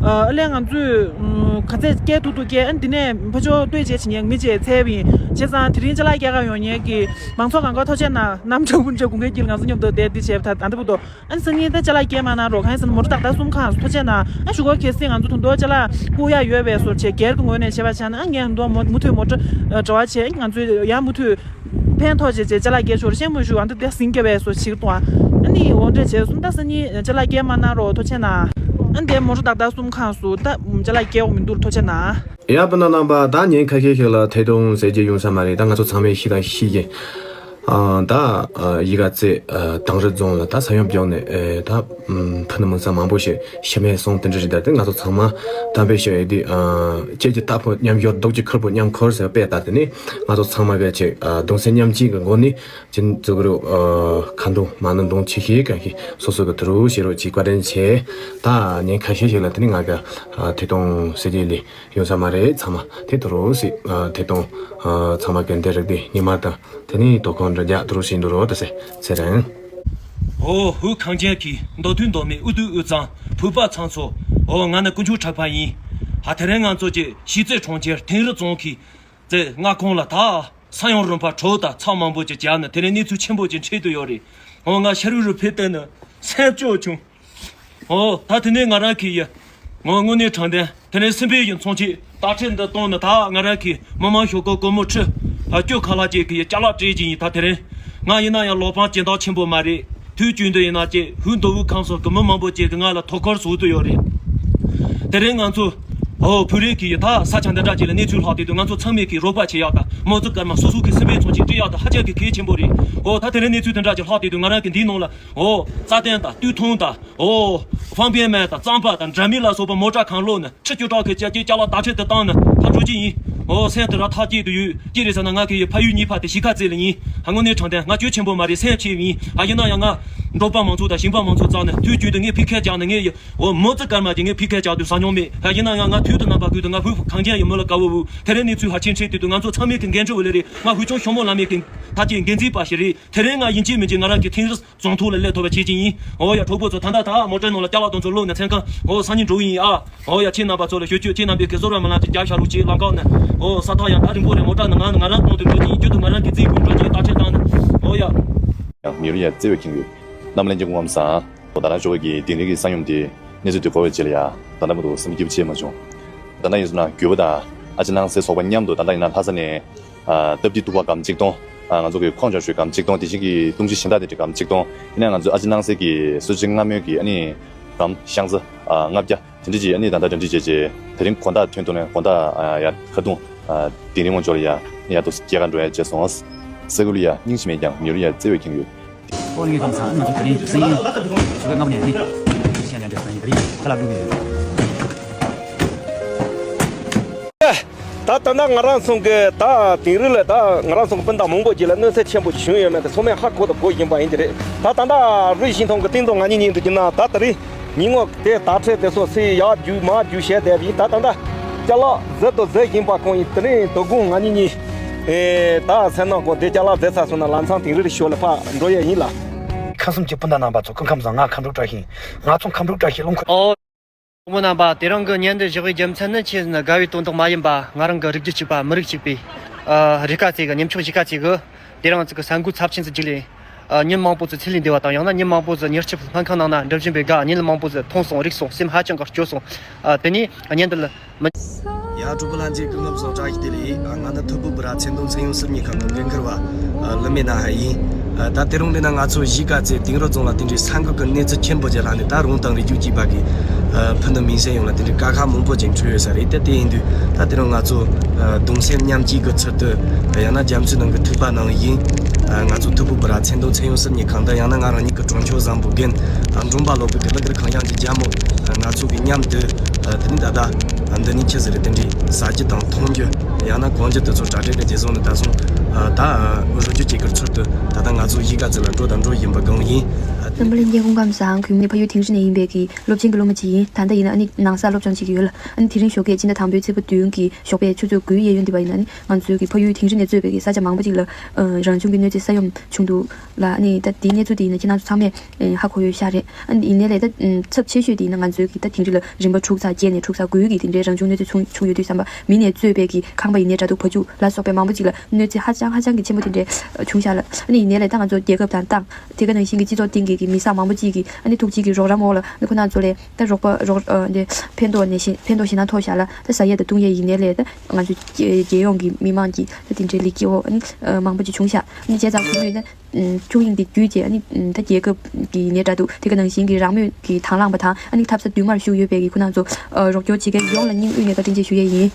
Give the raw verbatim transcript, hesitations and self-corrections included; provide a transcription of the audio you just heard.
ཨ་ལས་ང་ཚོས་ཨུམ་ག་ཚད་སྐྱེལ་ཐུབ་ཐུབ་སྐྱེལ། ཨ་འདི་ནས་ཕར་ཕྱོགས་ལྟོས་བཅས་བྱེད་མཁན་མི་བཅས་འཚོལ་བ་ཡིན། བྱས་ཙང་དེ་རིང་ཅ་ལག་སྐྱེལ་ག་ཡོང་མཁན་གྱི་མང་ཚོགས་གང་ག་ཐུགས་རྗེ་གནང་། གནམ་གྲང་པོ་འདྲ་དགུན་ཁའི་དཀྱིལ་ང་ཚོ་མཉམ་དུ་བསྡད་འདི་བྱས་པ་ད་ད་འདི་བུ་དོ། ཨ་ནི་སང་ཉིན་ད་ཅ་ལག་སྐྱེལ་མ་གནང་རོགས། གང་ཡིན་ཟེར་ན་མོ་ཊ་ཏག་ཏག་གསུམ་ཁག་ཐུགས་རྗེ་གནང་། ཨ་གཞུག་གུ་གལ་སྲིད་ང་ཚོ་དུང་རྡོ་ཅ་ལག་བཀུག་ཡག་ཡོད་པའི་བཟོ་བྱས་སྒེར་གྱི་ངོས་ནས་བྱས་པ་ཆ་ན་ཨ་ངས་དུང་རྡོ་མུ་མུ་མཐུད་མོ་ཊ་འབྲེལ་བ་བྱས་ང་ཚོས་ཡང་མུ་མཐུད་ཕན་ཐོགས་བྱས་བྱས་ཅ་ལག་སྐྱེལ་ཆོག་རེད། ཤེས་མོ་ཞུ། ཨ་འདི་དེ་ཟིང་སྐྱོ་བའི་བཟོ་ཞིག་གཏོང་ཨ། ཨ་ནི་འོ་འདྲས་བྱས་གསུམ་ད་སང་ཉིན་ཅ་ལག་སྐྱེལ་མ་གནང་རོགས། ཐུགས་རྗེ་གནང་། ཨ་ནི་དེ་མོ་ཊ་ཏག་ཏག་གསུམ་ཁག་སུ་ད་ཅ་ལག་སྐྱེལ་འོང་མི་འདུག་ཐུགས་རྗེ་གནང་། ཡ་སྤུན་ཟླ་རྣམ་པ་ད་ཉིན་ཁ་ཤས་ཤིག་ལ་ཐད་གཏོང་ཟེར་རྒྱུ་ཡོང་ས་མ་རེད། ད་ང་ཚོ་ཚང་མས་ཤེས་དང་ཤེས་ཀྱི། ཨ་ད་ཨ་ཡིད་ཀ་ཚེ་ཨ་དང་རི་རྫོང་ལ་ད་ས་ཡོམ་བྱུང་ནས་ཨེ་ད་ཨམ་ཕུ་ནུ་མི་ཚང་མང་པོ་ཞིག་ཤི་རྨས་སོང་། དེ་འདྲ་རེད། ད་དེ་ང་ཚོ་ཚང་མ་དམ་པའི་ཤོད་ཡི་དེ་ཨ་ཁྱེད་ཀྱི་རྟ་ཕོ་མཉམ་ཤོར་རྡོག་གི་ཁུར་པོ་མཉམ་འཁོར་ཟེར་བ་དཔེ་ལྟར་དེ་ནི་ང་ཚོ་ཚང་མ་ག་ཅིག་ཨ་གདུང་སེམས་མཉམ་སྐྱེད་ཀྱི་སྒོ་ནས་ཅིན་ཙུག་རུ་ཨ་ཁ་འདུང་མ་ནུ་འདུང་ཆི་ཤི་ག་ཤི་སོ་སོ་གི་དུ་རུ་ཤི་རུ་ཅིག་བཀའ་དྲིན་ཆེ། ད་ཉིན་ཁ་ཤས་ཤིག་ལ་དེ་ནི་ང་ག་ཨ་ཐད་གཏོང་ཟེར་རྒྱུ་ལས། ཡོང་ས་མ་རེད། ཚང་མ་དེ་དུ་རུ་སི་ཨ་དེ་དང་ཨ་ཚང་མ་གན་དེ་རིགས་དེ་ཉི་མ་དང་དེ་ནི་དོ་ཁོང་འདྲ་རྒྱ་དུ་རུ་སི་འདུ་རོ་ད་སེ་ཚེ་རིང་། ཨོ་ཧུ་གངས་ཅན་གྱི་མདོ་མཐུན་མདོ་སྨད་ཨུ་ཏུ་ཨུ་ཚང་བོད་པ་ཚང་ཚོ། ཨོ་ང་ནི་དཀོན་མཆོག་གྲགས་པ་ཡིན། ཧ་དེ་རིང་ང་ཚོ་གྱི་གཞིས་རྩེ་གྲོང་ཁྱེར་དིང་རི་རྫོང་གི་རྩེ་ལྔ་ཁོངས་ལ་ད་ས་ཡོམ་རིམ་པ་དྲོད་དང་ཚ་མང་པོ་ཅིག་བརྒྱབ་ནས་དེ་ནས་གནས་ཚུལ་ཆེན་པོ་ཅིག་འཕྲད་དུ་ཡོད་རེད། ཨོ་ང་ཤ་རུས་རུ་ཕེབས་བལྟས་ནས་སེམས་སྐྱོ་བྱུང་། ཨོ་ད་དེ་ནས་ང་རང་གིས་ཡ། ངོ་དངོས་གནས་དྲང་བདེན་དེ་ནས་སེམས་པའི་ཡིད་མཚོན་ཆེད་དག་ཁྲེལ་འདི་བཏང་ནས་ད་ང་རང་གིས་མི་མང་ཤོག་གི་སྒོར་མོ་ཁྲི་ཨ་བཅུ་ཁ་ལྷག་ཅིག་གི་ཡ་ཅ་ལག་སྤྲད་ཀྱི་ཡིན། ད་དེ་རིང་ང་ཡིན་ན་ཡང་ལོ་པང་སྦྱིན་བདག་ཆེན་པོ་མ་རེད། དུས་རྒྱུན་དུ་ཡིན་ན་ཅིག་ཧུན་མདོ་དབུས་ཁམས་གསུམ་གི་མི་མང་པོ་ཅིག་གིས་ང་ལ་དོ་ཁུར་བཟོ་དུ་ཡོད་རེད། དེ་རིང་ང་ཚོ་ཨོ་བོད་རིགས་ཀྱི་ཡ་ད་ས་ཆ་འདི་འདྲ་ཅིག་ལ་གནས་ཚུལ་ལྷག་དུས་དུ་ང་ཚོ་ཚང་མས་ཀྱི་རོགས་པ་བྱེད་ཡག་དང་མི་ཚེ་སྐར་མ་སོ་སོ་གི་སེམས་པའི་མཚོན་ཆེད་སྤྲད་ཡག་དང་ཧ་ཅང་གི་གལ་ཆེན་པོ་རེད། ཨོ་ད་དེ་རིང་གནས་ཚུལ་དེ་འདྲ་ཅིག་ལྷག་དུས་དུ་ང་རང་གི་འདིའི་ནང་ལ་ཨོ་རྩྭ་ཐང་དང་སྟོད་ཐུང་དང་། ཨོ། ཧྥང་པིན་མེ་དང་གཙང་པ་དང་འདྲ་མིན་ལ་སོགས་པ་མོ་ཊ་གང་ལོག་ནས་ཁྲི་བཅུ་ཕྲག་གི་ཅ་ཅེ་ཅ་ལག་དག་ཁྲལ་དུ་བཏང་ནས་ཕར་འགྲོ་གི་ཡིན། ཨོ་སེམས་དེ་ར་ཐག་བཅད་དུ་ཡོད་ཅི་རེད་ཟེར་ན་ང་གི་ཡི་ཕ་ཡུལ་གཉིས་ཕ་དེ་གཞིས་ཀ་རྩེ་ལ་ཡིན། ཧ་དངོས་གནས་དྲང་བདེན་ང་སྐྱོན་ཆེན་པོ་མ་རེད། སེམས་ཆེ་བ་ཡིན། ཨ་ཡིན་ན་ཡང་ང་འབྲོག་པ་མང་ཚོགས་དང་ཞིང་པ་མང་ཚོགས་རྩ་ནས་དུས་རྒྱུན་དུ་ངས་ཕི་ཁ་བཅག་ནས་ངས་ཡི་ཨོ་མི་ཚེ་སྐར་མ་ཅིག་ངས་ཕི་ཁ་བཅག་དུས་ཟ་མྱོང་མེད། ཨ་ཡིན་ན་ཡང་ང་དུས་དུ་རྣམ་པ་ཀུན་ཏུ་ང་བོད་གངས་ཅན་ཡི་མི་ལ་དགའ་བོ་བོ་དེ་རིང་གནས་ཚུལ་ཧ་ཅང་འཕྲད་དུས་དུ་ང་ཚོ་ཚང་མས་ཀྱི་འགན་འཁྲི་བོ་ལས་རེད། ང་ཧུ་ཆུང་ཞོ་མོ་ལ་མེད་ཀྱི་ད་ཅིག་འགན་འཛིན་པ་ཞིག་རེད། དེ་རིང་ང་ཡིན་གཅིག་མིན་གཅིག་ང་རང་གི་ཐེངས་རེ་རྫོང་ཐོག་ལ་སླེབས་ཐུབ་པ་བྱེད་ཀྱི་ཡིན། འོ་ཡ་གྲོགས་པོ་ཚོ། ད་ལྟ་ད་མོ་ཊའི་ནང་ལ་ཅ་ལག་དེ་ཚོ་བླུགས་ནས་མཚན་གང་འོ་སང་ཉིན་འགྲོ་གི་ཡིན་ཨ། འོ་ཡ་ཁྱེད་རྣམ་པ་ཚོ་ལ་ཞུ་རྒྱུ། ཁྱེད་རྣམ་པས་གི་བཟོ་ར་མི་ལང་ཅིག་རྒྱབ་ཤ་ལུག་ཅིག་ལམ་ཁ་ནས་འོ་ས་ཐག་ཡང་ད་རིང་པོ་རེད། མོ་ཊ་ནི་ང་ང་རང་གཏོང་དུ་འགྲོ་གི་ཡིན། རྒྱུ་དུ་ང་རང་གི་རྩིས་ཀྱི་འགྲོ་གི་ཡིན། དག་ཁྲེལ་བཏང་ནས་འོ་ཡ། ཡང་མི་རུ་ཡ་བརྩེ་བའི་ཁྱིམ་གྱི་རྣམ་གླིང་གི་ངོམ་སང་། འོ་ད་ལྟ་ཞོགས་ཀྱི་དིང་རི་གི་ས་ཡོམ་དེ་གནས་ཚུལ་དེ་གོ་བའི་རྗེས་ལ་ཡ་ད་ལྟ་མུ་མཐུད་སེམས་སྐྱིད་པོ་བྱེད་མ་བྱུང་། ད་ལྟ་ཡིན་སོང་ན་རྒྱུད་པ་དང་ཨ་ཅེ་ནང་སའི་ཚོགས་པ་མཉམ་དུ་ད་ལྟ་ཡིན་ན་ལྷ་ས་ནས། ཨ་སྟབས་བདེ་ཐུག་པ་སྒམ་གཅིག་སྟོང་། ཨ་ང་ཚོ་གི་ཁོངས་ཆ་ཤོས་སྒམ་གཅིག་སྟོང་། དེ་བཞིན་གྱི་ལྟུང་བཞི་གཞན་དག་དེ་འདྲ་སྒམ་གཅིག་སྟོང་། ཡིན་ན་ང་ཚོ་ཨ་ཅེ་ནང་སའི་གི་གསོལ་ཇ་མངར་མོའི་གི་ཨ་ནི་སྒམ་ཤང་ཙི་ཨ་ལྔ་བརྒྱ་དེ་འདྲ་ཅིག་ཨ་ནི་ད་ལྟ་དེ་འདྲ་ཅིག་བྱས་རྗེས་དེ་རིང་དགོང་དག་ཐོན་ཐོག་ནས་དགོང་དག་ཨ་ཡར་ཁ་རྡུང་ཨ་དིང་རི་ངོས་ཕྱོགས་ལ་ཡ་ཡར་དུ་སྐྱེལ་ག་འགྲོ་ཡ་བྱས་སོང་། ས་ཁུལ་ལ་ཡ་སྙིང་རྗེ་མེད་ཀྱང་མི་རུ་ཡ་བརྩེ་བའི་ཁྱིམ་ཡོད། ཨོ་ངའི་ཁམས་ཚང་ང་ཚོ་དེ་རིང་སང་ཉིན་ཆུ་ཚོད་ལྔ་པ་ནས་ནི་ཤ་ལན་འདྲ་སང་ཉིན་དེ་རིང་ཁ་ལག་བླུགས་ཡོད། ད་ད་ལྟ་ང་རང་ཚོ་གི་ད་དིང་རི་ལ་ད་ང་རང་ཚོ་གི་སྤུན་ཟླ་མང་པོ་ཅིག་ལ་གནོད་འཚེ་ཆེན་པོ་ཞིག་བྱུང་ཡོད་མེད་དེ་ཚང་མས་ཧ་གོ་དང་གོ་བཞིན་པ་ཡིན་གྱི་རེད། ད་ད་ལྟ་རུ་ཤིང་ཐང་གི་སྟེང་དུ་ང་གཉིས་གཉིས་འདུག་གི་ན་ད་དེ་རིང་ཉིན་ངོ་དེ་དག་ཁྲལ་དེ་ཚོ་སེ་ཡག་རྒྱུ་མ་རྒྱུ་བཤད་བསྡད་པ་ཡིན། ད་ད་ལྟ་ཅ་ལག་ཟད་དང་ཟད་བཞིན་པ་ཁོང་ཡིན། དེ་རིང་དོ་དགོང་ང་གཉིས་གཉིས། ཨེ་ད་སེམས་ནང་གོ་དེ་ཅ་ལག་རྫས་ཚ་སོང་ན་ལམ་སང་དིང་རི་ལ་ཤོག་ལ་ཕར་འགྲོ་ཡས་ཡིན་ལ། ཁམས་གསུམ་གྱི་སྤུན་ཟླ་རྣམ་པ་ཚོ་སྐུ་ཁམས་བཟང་། ང་ཁམས་འབྲུག་བཀྲ་ཤིས། ང་ཚོ་ཁམས་འབྲུག་བཀྲ་ཤིས་རླུང་འཁོར། ཨོ། གྲོགས་པོ་རྣམ་པ། དེ་རིང་གི་བརྙན་འདི་བཞག་པའི་རྒྱུ་མཚན་ནི་ཆེས་ཟིན་དགའ་བའི་དོན་དག་མ་ཡིན་པ། ང་རང་གི་རིགས་རྒྱུད་གཅིག་པ་མི་རིགས་གཅིག་པའི་ཨ་རེ་ཁ་ཚེ་གི་ཉམ་ཆུང་གཞིས་ཀ་ཚེ་གི་དེ་རིང་ཚིག་གི་ས་འགུལ་ཚབས་ཆེན་ཟིག་བརྒྱུད་ལས། ཨ་ཉིན་མང་པོ་ཚོ་ཚེ་ལས་འདས་པ་དང་། ཡང་ན་ཉིན་མང་པོ་ཚོ་མྱུར་སྐྱོབ་སྨན་ཁང་ནང་ན་འགྲིམ་བཞིན་པའི་སྒང་ཉིན་མང་པོ་ཚོ་མཐོང་སོང་། རིག་སོང་། སེམས་ཧ་ཅང་གི་སྐྱོ་སོང་། ཨ་དེ་ནས་བརྙན་འདི་ལ་མི། ཡ་གྲོགས་པོ་ལྷན་རྒྱས་སྐུ་ཁམས་བཟང་། བཀྲ་ཤིས་བདེ་ལེགས། ང་ནི་ཐུ་བྷོད་བོད་ར་ཚེ་མདོ་ཚན་ཡོངས་སྲིད་གཉིས་ཁང་གི་འགན་འཁུར་བ་ལི་མེ་ན་ཧ་ཡིན། ད་དེ་རིང་འདི་ན་ང་ཚོ་གཞིས་ཀ་རྩེ་དིང་རི་རྫོང་ལ་དེ་འདྲའི་ས་འགུལ་གྱི་གནས་ཚུལ་ཆེན་པོ་ཅིག་ལྷག་ནས། ད་རུང་དིང་རི་རྒྱུད་གཅིག་པ་གི་ཕུ་ནུ་མིང་སྲིང་ཡོངས་ལ་དེ་འདྲའི་དཀའ་ཁག་མང་པོ་ཅིག་འཕྲད་ཡོད་ས་རེད། ད་དེ་ཡིན་དུས་ད་དེ་རིང་ང་ཚོ་གདུང་སེམས་མཉམ་སྐྱེད་ཀྱི་ཚུལ་དུ། ཡང་ན་རྒྱ་མཚོའི་ནང་གི་ཐིགས་པ་ནང་ཡིན། ང་ཚོ་ཐུ་བྷོད་བོད་ར་ཚེ་མདོ་ཚན་ཡོངས་སྲིད་གཉིས་ཁང་དང་། ཡང་ན་ང་རང་ཉིད་ཀྱི་གྲོང་ཆོག་བཟང་པོ་རྒན་འབྲོང་པ་ལོ་པི་གི་གླུ་གར་ཁང་ཡང་གི་རྒྱལ་མོ་ང་ཚོ་གི་མཉམ་དུ་དེ་ནི་ད་ལྟ་འདི་ནི་ཆི་ཟེར་རེད། དེ་འདྲའི་ཟ་རྒྱུ་དང་འཐུང་རྒྱུ་ ཡང་ན་གོང་ཆེ་དེ་ཚོ་གྲ་སྒྲིག་ནས་རྗེས་སོང་ནས་ད་སོང་། ད་རོགས་སྐྱོར་བྱེད་ཀྱི་ཚུལ་དུ་ད་ལྟ་ང་ཚོ་གཞིས་ཀ་རྩེ་ལ་འགྲོ་དང་འགྲོ་བཞིན་པ་གང་ཡིན། འཛམ་བུ་གླིང་སྐྱེ་ཁུངས་ཁམས་བཟང་གུས་མོ་ནི་ཕ་ཡུལ་དིང་རི་ནས་ཡིན་པའི་གི་སློབ་ཆེན་གྱི་སློབ་མ་ཅིག་ཡིན། ད་ལྟ་ཡིན་ན་ཨ་ནི་ནང་སར་སློབ་སྦྱོང་བྱེད་ཀྱི་ཡོད་ལ། ཨ་ནི་དེ་རིང་ཞོགས་ཀས་སྤྱི་ཟླ་དང་པོའི་ཚེས་པ་བདུན་གྱི་ཞོགས་པའི་ཆུ་ཚོད་དགུའི་གཡས་གཡོན་འདི་བ་ཡིན་ན་ཨ་ནི་ང་ཚོའི་གི་ཕ་ཡུལ་དིང་རི་ནས་གཙོས་པའི་གི་ས་ཆ་མང་པོ་ཅིག་ལ་རང་བྱུང་གི་གནོད་འཚེ་ས་ཡོམ་བྱུང་འདུག་ལ། ཨ་ནི་ད་དེའི་གནས་ཚུལ་དེ་ཡིན་ན་ཁྱེད་རང་ཚོ་ཚང་མས་ཧ་གོ་ཡོད་ཤག་རེད། ཨ་ནི་ཡིན་ནའི་ལས་ད་ཚབས་ཆེ་ཤོས་དེ་ཡིན་ན་ང་ཚོའི་གི་ད་དིང་རི་ལ་རིམ་པ་དྲུག་ཚེག་བརྒྱད་ནས་དྲུག་ཚེག་དགུའི་གི་དེ་འདྲའི་རང་བྱུང་གནོད་འཚེ་བྱུང་བྱུང་ཡོད་དུས་ཙམ་པ་མི་ནས་གཙོས་པའི་གི་ཁང་པ་ཡིན་ནའི་འདྲ་འདུག་བ་ཕྱུགས་ལ་སོགས་པའི་མང་པོ་ཅིག་ལ་གནོད་འཚེ་ཧ་ཅང་ཧ་ཅང་གི་ཆེན་པོ་དེ་འདྲའི་བྱུང་ཤག་ལ། ཨ་ནི་ཡིན་ནའི་ལས་ད་ང་ཚོ་རྒྱལ་ཁབ་དང་ཏང་དེ་ག་ནང་བཞིན་གི་སྤྱི་ཚོགས་སྟེང་གི་གི་མི་སེར་མང་པོ་ཅིག་གི་ཨ་ནི་ཐུགས་རྗེ་གི་རོགས་རམ་འོག་ལ་ཨ་ནི་ཁོ་རང་ཚོ་ལས་ད་རོགས་པ་རོགས་འདི་ཕན་ཐོགས་ནས་ཤི་ཕན་ཐོགས་ཤི་ན་ཐོགས་ཤག་ལ། ད་ཟ་ཡས་དང་བཏུང་ཡས་ཡིན་ནའི་ལས་ད་ང་ཚོ་རྒྱལ་ཡོངས་ཀྱི་མི་མང་གི་ད་དེ་འདྲའི་ལེགས་སྐྱེས་འོག་ཨ་ནི་མང་པོ་ཅིག་བྱུང་ཤག་ཨ་ནི་བྱས་ཙང་ཁོ་ཚོས་ད། ཨུམ། ཆོས་དབྱིངས་འདི་བརྒྱུད་བྱས་ཨ་ནི་ཨུམ་ད་རྒྱལ་ཁབ་ཀྱི་ནས་འདྲ་འདུག་དེ་ག་ནང་བཞིན་གྱི་རང་མོས་ཀྱི་དང་བླངས་པ་དང་ཨ་ནི་འཐབ་ས་མདུན་མར་བཞུགས་ཡོད་པའི་གི་ཁོ་རང་ཚོ་ཨ་རོགས་སྐྱོར་བྱེད་མཁན་ཡོངས་ལ་སྙིང་དབུས་ནས་བཀའ་དྲིན་ཆེ་ཞུ་ཡས་ཡིན།